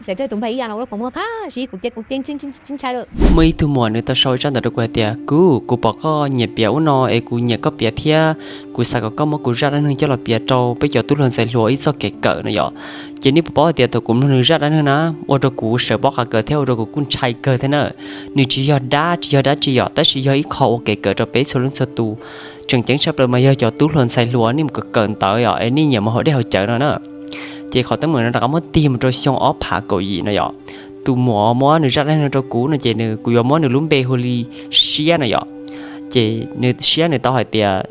Txawm kawg tus npawg ib yam no los puas muaj qab zib kuv cia kuv ceeb tseeb tseeb ntshai lawm. Muaj ib tug muam nws tau sau ib tsab ntawv rau kuv hais tias, Kuv, kuv pom koj nyiam piav ub no es kuv nyiam koj piav thiab, kuv xav kom koj muab kuv zaj dab neeg coj los piav rau peb cov tub hluas ntxhais hluas ib txoj kev kawm no yom. Ces nej puas paub hais tias thaum kuv mloog nws zaj dab neeg na, ua rau kuv sawv pob qa kawg thiab ua rau kuv kuj ntshai kawg thiab na. Nws tsis yog dab tsis yog dab tsi yom, tab sis yog ib qho ua kev kawm rau peb txhua leej txhua tus. Tseem ceeb tshaj plaws mas yog cov tub hluas ntxhais hluas nej mus kawm kawm ntawv yom, es nej nyiam mus haus dej haus cawv no na. Ces qhov teeb meem no rov qab muab tig mus rau xyoo ob phav kaum yim no yom. Tus muam muab nws zaj dab neeg no rau kuv no ces nws, kuv yuav muab nws lub npe hu li Siab no yom. Ces nws Siab nws tau hais tias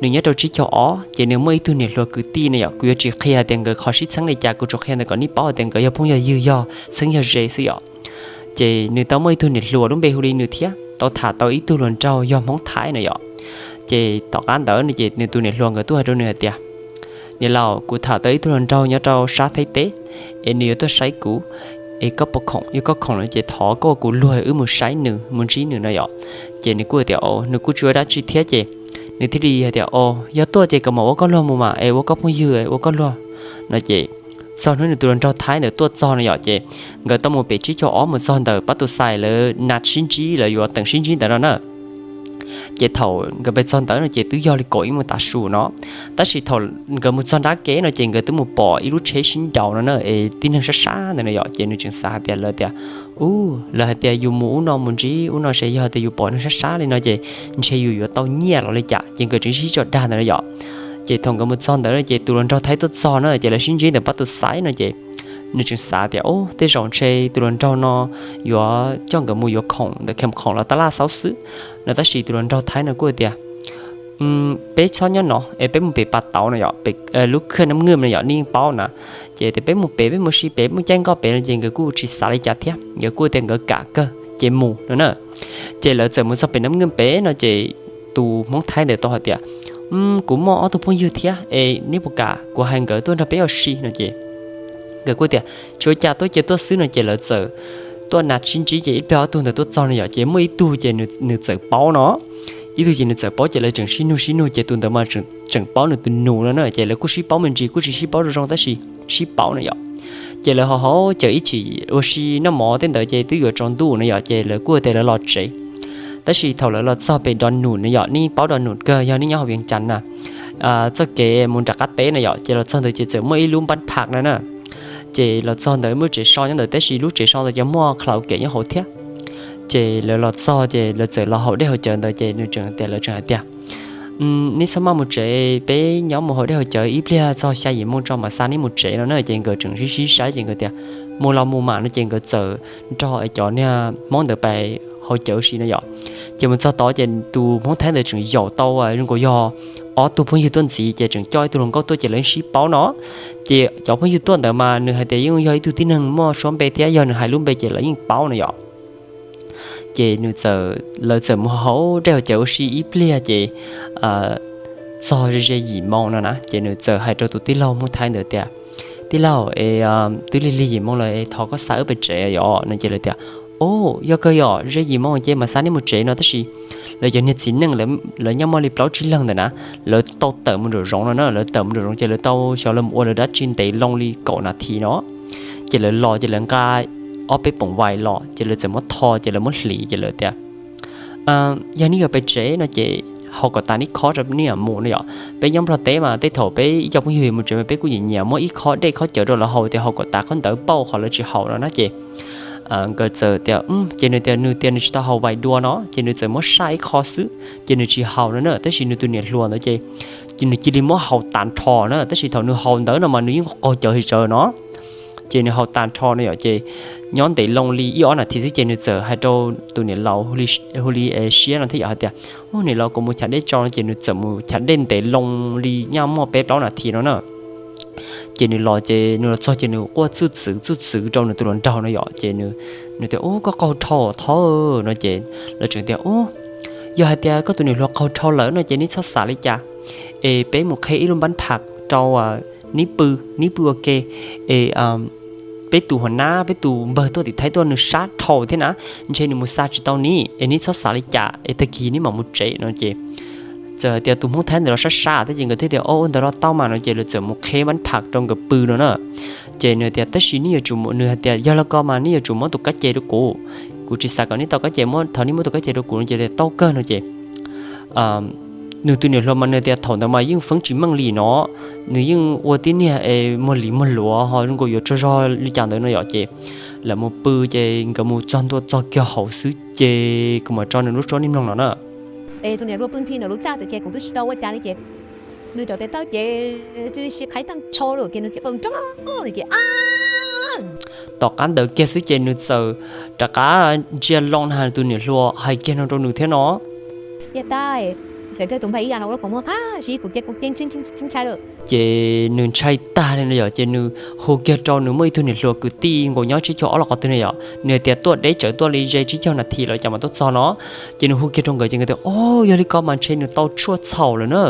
nws nyob rau tsib caug ob ces nws muaj ib tug niam hluas kwv tij no yom. Kuv yuav tsis qhia hais tias nkawd qhov sib txheeb li cas, kuv tsuas qhia ntawm kom nej paub hais tias nkawd yog phooj yog ywg, yog txheeb yog ze xwb yom. Ces nws tau muaj ib tug niam hluas lub npe hu li nws thiab tau tham tau ib tug hluas nraug yog Hmoob Thaib no yom. Ces tom qab ntawd no ces nws tus niam hluas nkawd tuaj hais rau nws hais tias, Niam laus, kuv tham tau ib tug hluas nraug nyob rau sab Thaib teb, es nws yuav tuaj saib kuv, es koj puas khoom? Yog koj khoom no ces thov koj ua kuv luag wb mus saib nws mus ntsib nws no yom. Ces nws kuj tias, Nws kuj tsis ua dab tsi thiab ces nws thiaj li hais tias, Yog tuaj ces kom mam ua koj luag mus mas, es ua koj phooj ywg ua koj luag no ces txog hnub nws tus hluas nraug Thaib ntawd tuaj txog no yom, ces nkawd tau mus pem tsib caug ob mus txog ntawm Pab Tus Xais lawv nas sib ntsib, lawv yuav teem sib ntsib ntawd no na. Ces thaum nkawd pem txog ntawd no ces twb yog li kaum ib moos tav su no, tab sis thaum nkawd mus txog nrab kev no ces nkawd twb mus pom ib lub tsheb sib nraus no na, es tib neeg sab sab ntawd no yom, ces nws tseem xav hais tias lawv tias, Ub, lawv hais tias yus mus ub no mus ntsib ub no ces yog tias yus pom neeg sab sab li no ces ntshe yus yuav tau nyiaj los li cas, ces nkawd tseem sib tso dag ntawd no yom. Ces thaum nkawd mus txog ntawd no ces tus hluas nraug Thaib tuaj txog na, ces lawv sib ntsib ntawm Pab Tus Xais no ces nws tseem xav tias, Ub, tej zaum ntshe tus hluas nraug no yuav coj nkawd mus yuav khoom ntawm khoom khoom los taj laj xauj xwb no, tab sis tus hluas nraug Thaib no kuj tias, Peb txhob nyob no es peb mus pem Pas Tauv no yom, pem lub khaj Nab Nwj no yom, nej yeej paub na. Ces tias peb mus pem, peb mus si pem, mus caij nkoj pem no ces nkawd kuj tsis xav li cas thiab, nkawd kuj tias nkawd kam kawg ces mus no na. Ces lawv txawm mus txog pem Nab Nwj pem no ces tus Hmoob Thaib ntawd tau hais tias, Kuv muaj ob tug phooj ywg thiab es neb puas kam kuv hais nkawd tuaj nrog peb ua si no ces nkawd kuj tias, Tsis ua cas, tuaj cia tuaj xwb no ces lawv txawm tuaj nas sib ntsib ces ib pliag ob tug ntawd tuaj txog no yom, ces muaj ib tug ces nws txawm paub no. Ib tug ces nws txawm paub ces lawv tseem sib nug sib nug ces tus ntawd mas tseem paub nws tus nus no na, ces lawv kuj sib paub me ntsis, kuj tsis sib paub zoo zoo tab sis sib paub no yom. Ces lawv haus haus cawv ib chim ua si noj mov tej ntawd ces twb yuav tsaus ntuj no yom, ces lawv kuj tias lawv los tsev. Tab sis thaum lawv los txog pem Dov Num no yom, nej paub Dov Num kawg, yog nej nyob hauv Vias Cas na, txoj kev mus nram qab teb no yom, ces los txog ntawd ces txawm muaj ib lub npab pham no na. Ces los txog ntawd muaj tsev so nyob ntawd, tab sis lub tsev so ntawd cov muaj karaoke nyob hauv thiab. Ces lawv los txog ces lawv txawm los haus dej haus cawv ntawd ces nws tseem tias, lawv tseem hais tias, Neb txhob maj mus tsev, peb nyob mus haus dej haus cawv ib pliag txog xya yim moo tso mam xa neb mus tsev no na. Ces nkawd tseem sib sib saib ces nkawd tias, Mus los mus mam no ces nkawd txawm nrog cov niag Hmoob ntawd pais haus cawv si no yom. Ces mus txog tod ces tus Hmoob Thaib ntawd tseem yaum tau zoo nkaus yog ob tug phooj ywg tuaj ntxiv ces tseem coj ib tug hluas nkauj tuaj ces lawv yeej sib paub no. Ces cov phooj ywg tuaj ntawd mas nws hais tias yeej yog ib tug tib neeg muaj suab npe thiab yog nws hais lub npe ces lawv yeej paub no yom. Ces nws txawm, lawv txawm mus haus dej haus cawv ua si ib pliag ces txog ze ze yim moo no na ces nws txawm hais rau tus tij laug Hmoob Thaib ntawd tias, Tij laug, es twb lig lig yim moo lawm es thov koj xa wb pem tsev yom no ces lawv tias, Ub, yog kawg yom, ze yim moo ces mam xa neb mus tsev no tab sis lawv cov niag txiv neej lawv nyob muaj li plaub tsib leeg ntawm na, lawv tau tawm mus nraum zoov no na, lawv tawm mus nraum zoov ces lawv tau xyov lawv mus ua lawv dab tsi ntev loo li kaum nas this no. Ces lawv los ces lawv nqa ob peb poom vais los ces lawv txawm muab tho ces lawv muab hliv ces lawv tias, Yog neb yuav pem tsev no ces haus kom tas neb khob rau neb mam mus no yom. Peb nyob Nplog teb mas tej thaum peb ib co phooj ywg mus tsev mas peb kuj nyiam nyiam muab ib khob dej khob cawv rau lawv haus tias haus kom tas khob ntawd pauj qhov lawv tsis haus no na ces nkawd txawm tias, ces nws tias nws tias nws tsis tau haus vais dua no ces nws txawm muab saj ib qho xwb ces nws tsis haus no na, tab sis nws tus niam hluas ntawd ces ces nws cia li muab haus tas nrho na, tab sis thaum nws haus ntawd no mas nws yeej qaug cawv hais tsawv no. Ces nws haus tas nrho no yom, ces nyob ntev loo li ib ob nas this xwb ces nws txawm hais rau tus niam laus hu li Siab no thiab yom hais tias, Ub, niam laus, kuv mus chav dej tso no ces nws txawm mus chav dej ntev loo li nyaj muaj peb plaub nas this no na. Ces nws los ces nws los txog ces nws quaj txwj txwv txwj txwv rau nws tus hluas nraug no yom, ces nws tias, Ub, koj qaug dhau thov no ces lawv tseem tias, Ub, yog hais tias koj tus niam hluas qaug dhau lawm no ces neb txhob xav li cas, es peb mus qheb ib lub npab pham rau neb pw, neb pw ua ke, es peb tus hua nab peb tus npawg tuaj tim Thaib tuaj nws sab dhau thiab na, ntshe nws mus xa tsis tau neb es neb txhob xav li cas es tag kis neb mam mus tsev no ces txawm hais tias tus Hmoob Thaib ntawd los sab sab thiab ces nkawd thiaj tias, Ua ntawd los tau mas no ces lawv txawm mus qheb npab pham rau nkawd pw no na. Ces nws tias tab sis nej yuav tsum, nws hais tias yog li ko mas nej yuav tsum muab tus kab ce rau kuv, kuv tsis xav kom nej tau kab ce, muab, thov nej muab tus kab ce rau kuv no ces tau kawg no ces nws tus niam hluas mas nws tias thaum ntawd mas yeej feeb tsis meej li no, nws yeej ua tib niag es muag li muag luav ho zoo nkaus yuav tsaug zog li cas ntawd no yom. Ces lawv mus pw ces nkawd mus txog ntua txog kiag hauv xwb ces kuv mam tso nws lub suab nej mloog no na. Es tus niam hluas pw nthi ntawm lub txaj txawm ces kuv twb tsis tau ua cas li ces nws cov tes taw ces twb sib qhaib tag nrho lawm ces nws cia li nrog nws ces a tom qab ntawd kiag xwb ces nws txawm rov qab ntsia loo na tus niam hluas hais kiag no rau nws thiab no. Yog tab, tus npha ib yam no ua kuv muag qab zib kuv cia kuv cia ntshai lawm. Ces nws ntshai tag li no yom, ces nws hu kiag rau nws muaj ib tug niam hluas kwv tij nkaus nyob tsib caug ob los qhov twg no yom, nws tias tuaj deb tsawv tuaj li ze tsib caug nas this lawm cas mas tuaj txog no. Ces nws hu kiag rau nkawd ces nkawd tias o, yog li ko mas ntshe nws tau tshuaj txhaum lawm na,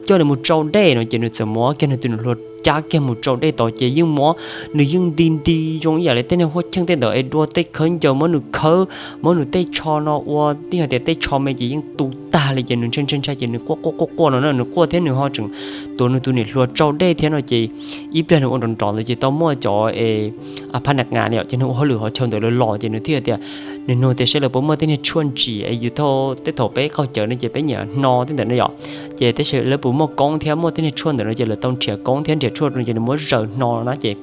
coj nws mus tsau dej no. Ces nws txawm muab kiag nws tus niam hluas cab kiag mus tsau dej tod ces yeej muab nws yeej nti nti zoo ib yam li tej niag huab cheej tej ntawd es dua tej khawb ncaws muab nws khawb, muab nws tej tsho no ua tib hais tias tej tsho me ces yeej tu tag li ces nws ntshai ntshai ntshai ces nws quaj quaj quaj quaj no na, nws quaj thiab nws ho tseem tuav nws tus niam hluas tsau dej thiab no ces ib pliag nws ua nrov nrov ntawd ces tau muaj cov es phab nas ngas no yom, ces nws ua hauj lwm hauv chaw ntawd lawv los ces nws thiaj tias, nws nug tias saib lawv puas muaj tej niag tshuaj ntsim es yus thaum, tej thaum peb qaug cawv no ces peb nyiam hno tej ntawd no yom, ces tab sis lawv puas muaj koob thiab muaj tej niag tshuaj ntawd no ces lawv tau nrhiav koob thiab nrhiav tshuaj no ces nws muab zaws hno na ces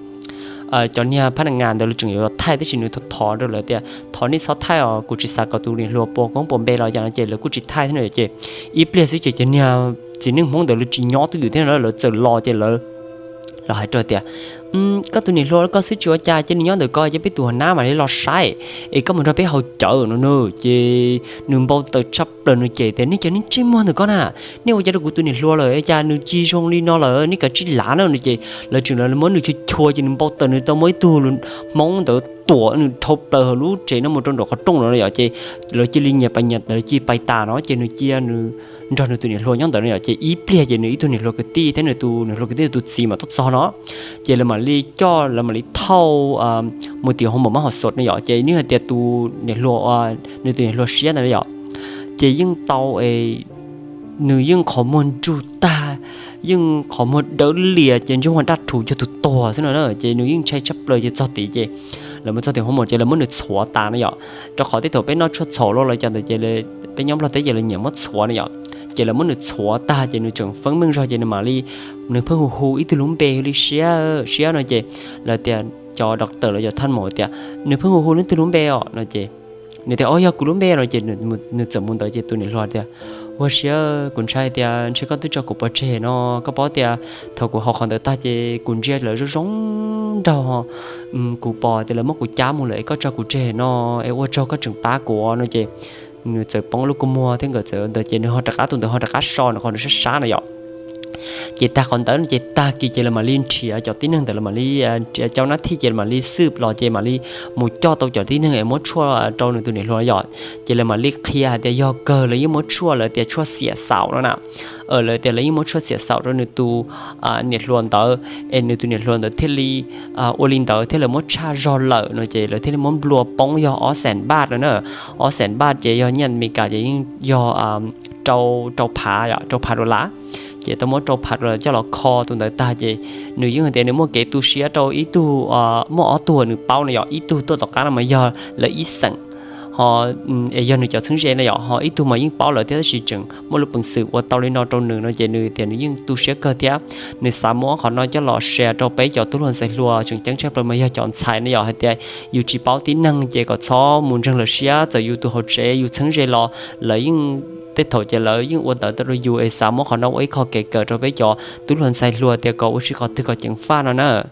cov niag phab nas ngas ntawd lawv tseem yuav thaij tab sis nws thov thov rau lawv tias thov nej txhob thaij os, kuv tsis xav kom tus niam hluas puas koob puas npe los yam no ces lawv kuj tsis thaij thiab no yom. Ces ib pliag xwb ces cov niag txiv neej Hmoob ntawd lawv tsis nyob twj ywm thiab no lawv txawm los ces lawv los hais rau tias koj tus niam hluas koj xwb tsis ua cas, cia nws nyob ntawm ko, cia peb tus hauv nab mam li los saib es koj mus nrog peb haus cawv no na. Ces nws npau taws tshaj plaws, nws cem tias nej cov neeg ntsej muag ntawm ko na, nej ua cas rau kuv tus niam hluas lawm cas nws ci zoo li no lawm, nej kav tsij lav na no. Ces lawv tseem los muab nws chua chua ces nws npau taws, nws tau muab ib tug Hmoob ntawd tuam nws dhau plaws hauv lub tsev no mus rau nraum qhov rooj no yom. Ces lawv cia li nyias pais nyias, lawv cia li pais tas no ces nws cia nws nrog nws tus niam hluas nyob ntawd no yom. Ces ib pliag ces nws ib tug niam hluas kwv tij thiab nws tus niam hluas kwv tij tus txiv mas tuaj txog no, ces lawv mam li coj, lawv mam li thauj mus tim hoo mom mab hom xom no yom. Ces nws hais tias tus niam hluas, nws tus niam hluas siab ntawd yom, ces yeej tau, nws yeej qhov muag nrug tag, yeej qhov muag dawb lias ces ntsej muag daj rhuv cuag tus tuag xwb no na. Ces nws yeej ntshai tshaj plaws ces txog tid ces lawv mus txog tim hoo mom ces lawv muab nws txhuav tas no yom. Rau qhov tej thaum peb noj tshuaj txhaum los lawv cov ntawd ces peb nyob Nplog teb ces lawv nyiam muab txhuav no yom. Ces lawv muab nws txhuav tag ces nws tseem feeb meej zog ces nws mam li, nws pheej hu hu ib tug lub npe li siab siab no ces lawv tias cov doctor los cov thaj maum tias nws pheej hu hu nws ib tug lub npe os no ces nws tias o yog kuv lub npe no ces nws txawm mus ntawd ces tus niam hluas tias ua siab, kuv ntshai tias ntshe koj twb tso kuv pov tseg no, koj paub tias thaum kuv haus qhov ntawd tag ces kuv ntsia lawv zoo zoo nraug, kuv pom tias lawv muab kuv cab mus lawm es koj tso kuv tseg no, es ua tsaug koj tseem pab kuv no ces nws txawm poob lub kua muag thiab nkawd txawm ntawd ces nws ho rov qab, tus ntawd ho rov qab so nws qhov nws sab sab no yom. Ces tag qhov ntawd no ces tag kis ces lawv mam li nrhiav cov tib neeg ntawd, lawv mam li nrhiav cov nab thij ces lawv mam li xwb los ces mam li mus coj tau cov tib neeg es muab tshuaj rau nws tus niam hluas yom. Ces lawv mam li qhia hais tias yog kawg lawv yeej muab tshuaj, lawv tias tshuaj xiam xaum no na. Lawv tias lawv yeej muab tshuaj xiam xaum rau nws tus niam hluas ntawd es nws tus niam hluas ntawd thiaj li ua li ntawd thiab lawv muab tshaj zog lawm no ces lawv thiaj li muab nplua poob yog ob xees npaj no na. Ob xees npaj ces yog nyiaj Amelikas ces yeej yog rau phav, rau phav dollar. Ces tau muab rau phav dollar coj los kho tus ntawd tag ces nws yeej hais tias nws muaj kev tu siab rau ib tug, muaj ob tug nws paub no yom, ib tug tuaj tom qab no mas yog lawv ib xeem, ho es yog nws cov txheeb ze no yom, ho ib tug mas yeej paub lawv thiab tab sis tseem muaj lub peev xwm ua tau li no rau nws no ces nws tias nws yeej tu siab kawg thiab nws xav muab qhov no coj los share rau peb cov tub hluas ntxhais hluas tseem ceeb tshaj plaws mas yog cov ntxhais no yom, hais tias yus tsis paub tib neeg ces kom txhob mus ntseeg lawv siab, txawm yus tus hauv tsev yus txheeb ze los lawv yeej, tej thaum ces lawv yeej ua ntawd tau rau yus es xav muab qhov no ua ib qho kev kawm rau peb cov tub hluas ntxhais hluas tias kom ua si qhov twg kom ceev faj no na.